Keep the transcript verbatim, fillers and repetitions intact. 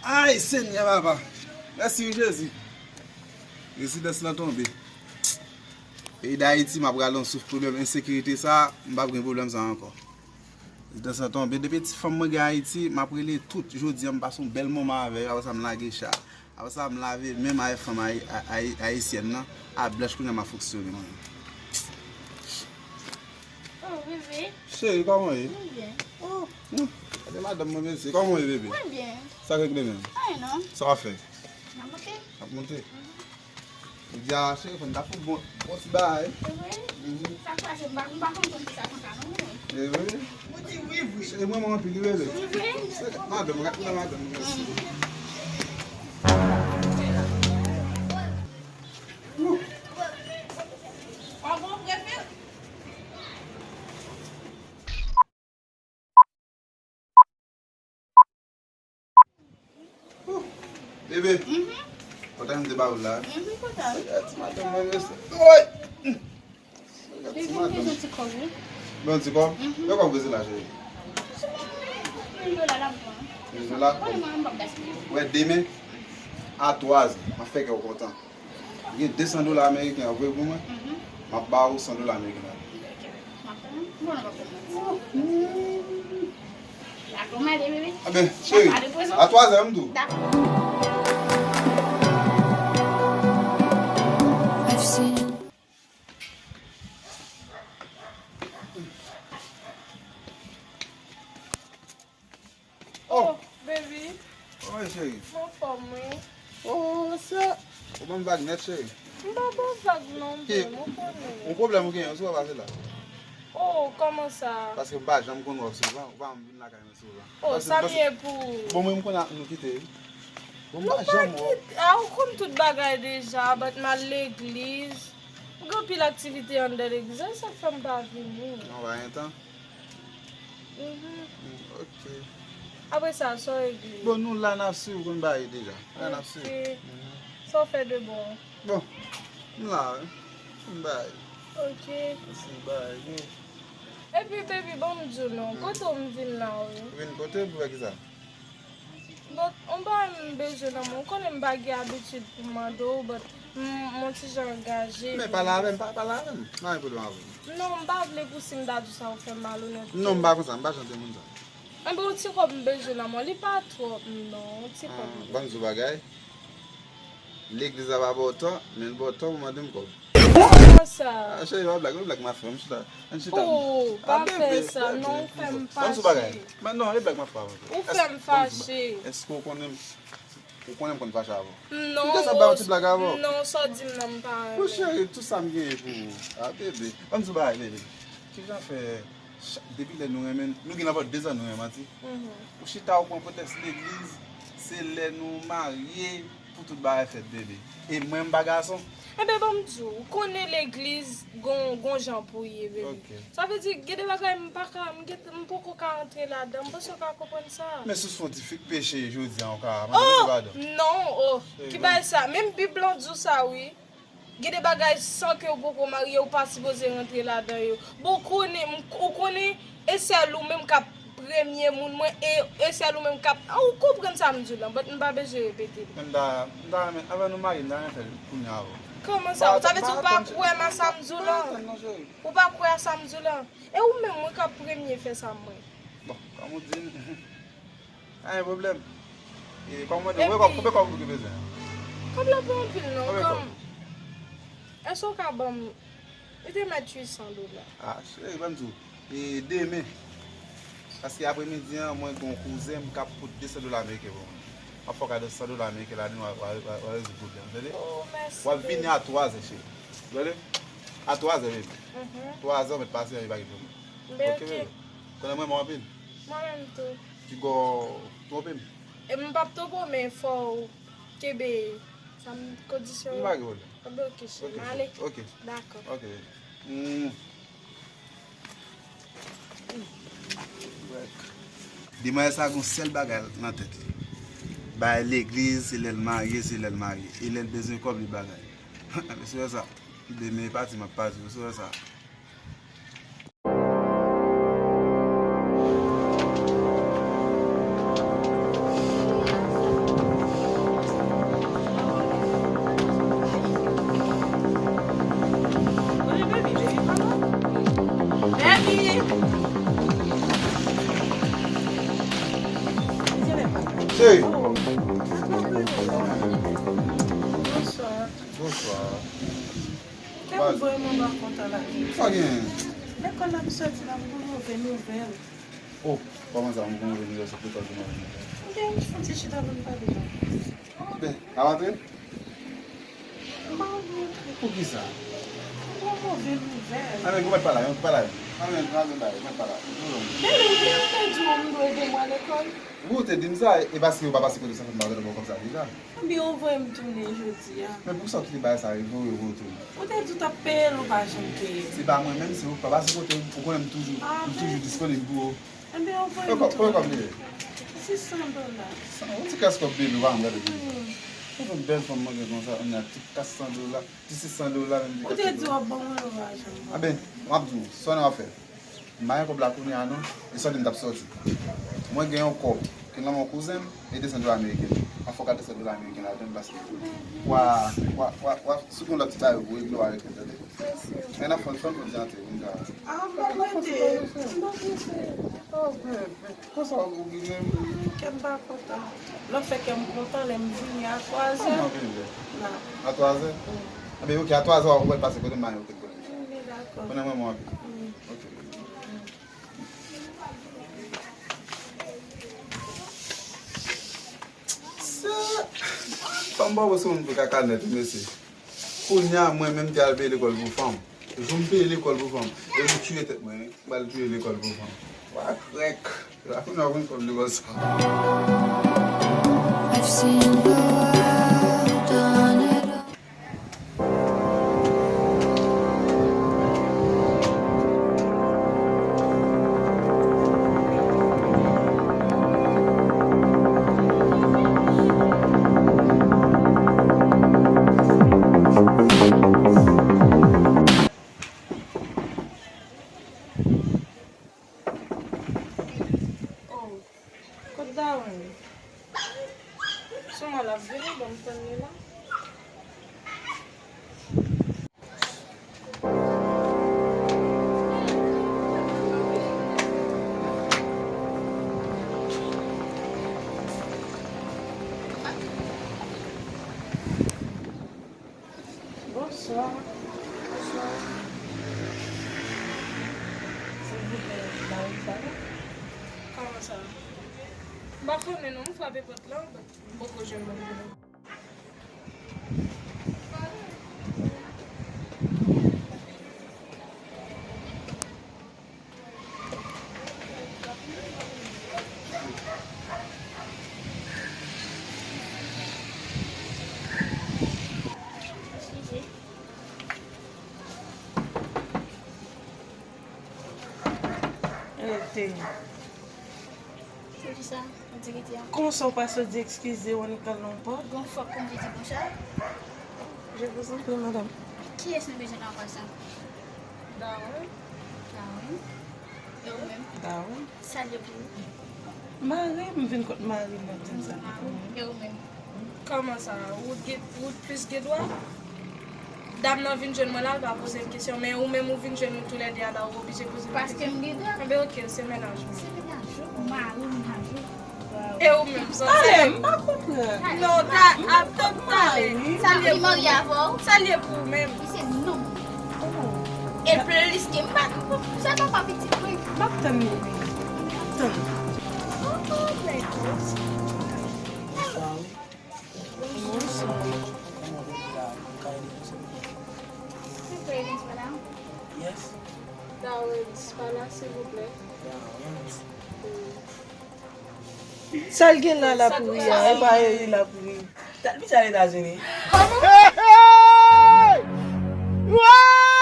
Ay, Senyè Papa. Mèsi wi, Jezi. Rezidans lan tonbe. Peyi Dayiti, m ap rale yon souf pwoblèm ensekirite sa, m p ap gen pwoblèm sa ankò. Rezidans lan tonbe. Depi ti fanm mwen gen Ayiti, m ap rele tout. Jodi a, m pase yon bèl moman avè yo. Apre sa, m lage cha. Apre sa, m lave men m avèk fanm ayi-, a-, ayi-, ayisyèn nan. A blanch kounye a, m ap fonksyone mwen. Oh, bebe. Cheri, kòman w ye? Mwen byen. Oh, hmm. Gade madanm mwen, mesye. Kòman w ye, bebe? Mwen byen. Sa k regle menm? Anyen non. Sa w ap fè? M ap monte. W ap monte? Jodi a, cheri, fò n ta fout bon, bon ti bagay. Se vre? Mhm. Sa k pase? M pa, m pa konn konn ki sa konsa non, mwen. Se vre? Ou di wi vre. Cheri, mwen, mwen anpil, wi, bebe. Wi vre? Se madanm, gade madanm, mesye. Ou gon prefere? Bebe, kontan m te ba ou la. Mwen kontan. Gade ti madanm mwen, mesye. Woy! Gade ti madanm. Bebe, m bezwen ti kòb, wi. Bon, ti kòb? Mhm. Yon kòb Brezil la, cheri. Mil dola l ap bon. Mil dola? Konnen mwen, m p ap gaspiye. Wè, demen, a twazè, m ap fè kè w kontan. Gen de san dola ameriken an voye pou mwen. Mhm. M ap ba ou san dola ameriken la. Ok. M ap tann. Bon, m ap tann. Dakò, m ale, bebe. Enben, cheri, a twazè, m di w. Dakò. Oh, baby. Kòman ye, cheri? M anfòm, wi. Oh, sè. Ou ban m vag nèt, cheri. M pa ba w vag non, bebe, ou konnen. Yon pwoblèm ou genyen, ou souvan pase la? Oh, kòman sa? Paske m pa janm konn wè w souvan, ou pa janm vin lakay mwen souvan. Oh, sa m ye pou ou? Bon, mwen, m konn nou kite, wi. Bon, m pa janm wè w. Nou pa kite, ah, ou konn tout bagay deja, but m al legliz. M gen anpil aktivite anndan legliz la, e sa k fè m pa vini. Non, pa gen tan. Mhm. Mm, ok. Apre sa, sa w regle? Bon, nou la, n ap swiv, konn bagay deja. La, n ap swiv. Ok. Mhm. Sa w fè de bon? Bon, m la, wi. Konn bagay. Ok. Mèsi, bagay, wi. Epi, baby, ban m di w non, kote w m vin la, wi. Ou vin kote pou fè kisa? But, yon bagay m bezwen nan men w, ou konnen m pa gen abitid pou m mande w, but m, m on ti jan angaje. Men pale avè m, pa, pale avè m. M pa gen pwoblèm avè w. Non, m pa vle pou si m ta di w sa, ou fè m malonèt. Non, m pa konsa, m pa jan de moun sa. Enben, yon ti kòb m bezwen nan men w, li pa twòp, non, yon ti kòb. Ah, ban m di w bagay. Legliz la pa ba w tan, men l ba w tan pou mande m kòb. Kòman sa? Ah, cheri, pa blag, pa blag m ap fè, m chita. Ann chita. Oh, pa fè sa, non, ou fè m fache. Ban m sou bagay. Men non, e blag m ap fè avè w. Ou fè m fache. Èske w konnen m, ou konnen m konn fache avè w? Non. M te sa ba yon ti blag avè w. Non, sa w di m nan m pa renmen. Bon, cheri, tout sa m genyen pou ou. Ah, bebe. Ban m sou bagay, bebe. Kijan fè Cha-, depi lè nou renmen, nou gen nenpòt de zan nou renmen, manti. Mhm. Ou chita, ou pran pretèks legliz, se lè nou marye pou tout bagay fèt, bebe. E mwen, m pa gason. Enben, ban m di w, ou konnen legliz gon, gon jan pou ye, bebe. Ok. Sa vle di, gen de bagay m pa ka, m gen, m poko ka antre ladan, m panse w ka konprann sa. Men si w se yon ti fi k peche jodi a, ou ka mande Bondye padon. Oh! Non, oh! Ki bagay sa? Menm Bib lan di w sa, wi. Gen de bagay san ke w poko marye, ou pa sipoze rantre ladan yo. Bon, ou konnen, m, ou konnen, e sèl ou menm k ap premye moun mwen, e, e sèl ou menm k ap, ah, ou konprann sa m di w lan, but m pa bezwen repete l. Men m ta, m ta renmen, anvan nou marye, m ta renmen fè l kounye a avè w. Kòman sa? Sa vle di ou pa kwè nan sa m di w lan? Ou pa kwè a sa m di w lan? E ou menm, mwen k ap premye fè sa mwen. Bon, kòm ou di, pa gen pwoblèm. E, kòm mwen di, konbyen kòb, konbyen kòb ou te bezwen? Kòb la pa anpil non, kòm, èske w ka ban m, li te mèt uit san dola. Ah, cheri, ban m di w, e, demen, paske apremidi an, mwen gen yon kouzen m k ap pote de san dola ameriken pou mwen. M ap fè w kado san dola ameriken la, demen w a, w a, w a, w a rezoud pwoblèm, tande? Oh, mèsi. W ap vini a twazè, cheri. Tande? A twazè, baby. Mhm. Twazè, w mèt pase, e pa gen pwoblèm. Ok, baby. Konnen mwen renmen w anpil. Mwen menm tou. Piga w twonpe m. E m p ap twonpe w, men fò w kenbe sa m, kondisyon yo. M pa gen pwoblèm. Enben, ok, cheri, m ale. Ok. Dakò. Ok, baby. Mm. Demwazèl sa gon sèl bagay nan tèt li. Bay legliz, se lè l marye, se lè l marye. E lè l bezwen kòb, li bagay. Mesye sa, demen e pati, m ap pati, mesye sa. Cheri. Bonswa. Bonswa. Kè m vrèman pa kontan la. Sa gen? Lekòl la m soti la, m gon move nouvèl. Oh, kòman sa, m gon move nouvèl, se poutèt ou move nouvèl? M gen yon ti chita pou m pale la. Ben, a w antre? M pa anvi antre. Poukisa? M gon move nouvèl. Anben, ou mèt pale a, mèt pale a. Anben, anben, bay, mèt pale a. Men lè m te di w m dwe de mwa lekòl. Ou te di m sa, e paske ou pa pase kote sa fè m pa tande w kòmsa deja. Ebyen, ou voye m tounen jodi a. Men poukisa w kite bagay sa rive w, rive w tounen? Ou te di w t ap peye l, ou pa janm peye m. Se pa mwen menm, se ou k pa pase kote m. Ou konnen m toujou, m toujou disponib pou ou. Ebyen, ou voye m tounen. Konbyen kòb li ye? Sis san dola. San, yon ti kras kòb bebe, ou pa janm gade bebe. Yon fanm bèl fanm mwen gen konsa, yon ti kras san dola, ti sis san dola, menm ti kras san dola. Ou te di w ap ban mwen, ou pa janm ban mwen. Anben, m ap di w, sa w ap fè. M pa gen kòb la kounye a non, e sòti m t ap sòti. Mwen gen yon kòb ki nan men yon kouzen m, e de san dola ameriken. M ap fè w gade de san dola ameriken ladan l paske w a, w a, w a, w a, si w gen lòt ti bagay pou regle w avèk li, tande. Men n ap fè l, fè l jodi a, vin ka. Ah, m pa prete. M pa prete. Oh, bebe, konsa w goumen. Kè m pa kontan. Lè w fè kè m kontan, lè m vini a twazè. Kòman vini? A twazè? Wi. Anben, ok, a twazè, ou pral pase kote m, m pa gen okenn pwoblèm. Wi, dakò. Konnen mwen, mwen anvi. Wi. Ok. Sa, fanm pa wè se moun pou kaka nèt, wi, mesye. Kounye a, mwen menm te al peye lekòl pou fanm. Jou m peye lekòl pou fanm. E m tiye tèt mwen, wi. M al peye lekòl pou fanm. Wa krèk. La kounye a, w konn fanm lekòl sa. I've seen the world on it. Oh, kot Darwin? Sou mwen l ap vini, ban m tann li la. Bonswa. Bonswa. Silvouplè, Darwin pa la? Kòman sa? M pa konnen non, m frape pòt la, but m poko jwenn moun ki la. Rete. Se kisa? Ou di rete a? Kòman sa w pase w di eskize w annik al nan pòt? Gon fòk pou m te di bonjou. Je vous en prie, madame. Kiyès nou bezwen nan pòt sa? Darwin. Darwin. E ou menm? Darwin. Sa l ye pou ou? Mari m, vin kot mari m, m ap di l sa. E ou menm? Kòman sa? Ou t gen, ou t plis gen dwa? Dam nan vin jwenn mwen la, l pa poze m kesyon, men ou menm ou vin jwenn nou toulède a la, ou oblije poze m kesyon. Paske m gen dwa. Enben, ok, se mennaj ou. Se mennaj ou, ou mari mennaj ou. E ou menm, santi? Ale, m pa konprann. Non, ta, ap tann talè. Sa l ye pou ou? Sa l ye pou ou menm? Li se nonm. Oh. E plis ke m pa, sa papa pitit mwen. M ap tann li. M ap tann. Oh, oh, my God. Bonswa. Kòman w ye la? Ou ka ede nou, silvouplè? Silvouplè, Miss Madame. Yes. Darwin, pa la, silvouplè. Darwin. Sa l gen la, la pou ri a, e pa ri la pou ri. Talbi sa Etazini. Kòman? Hey! Hey!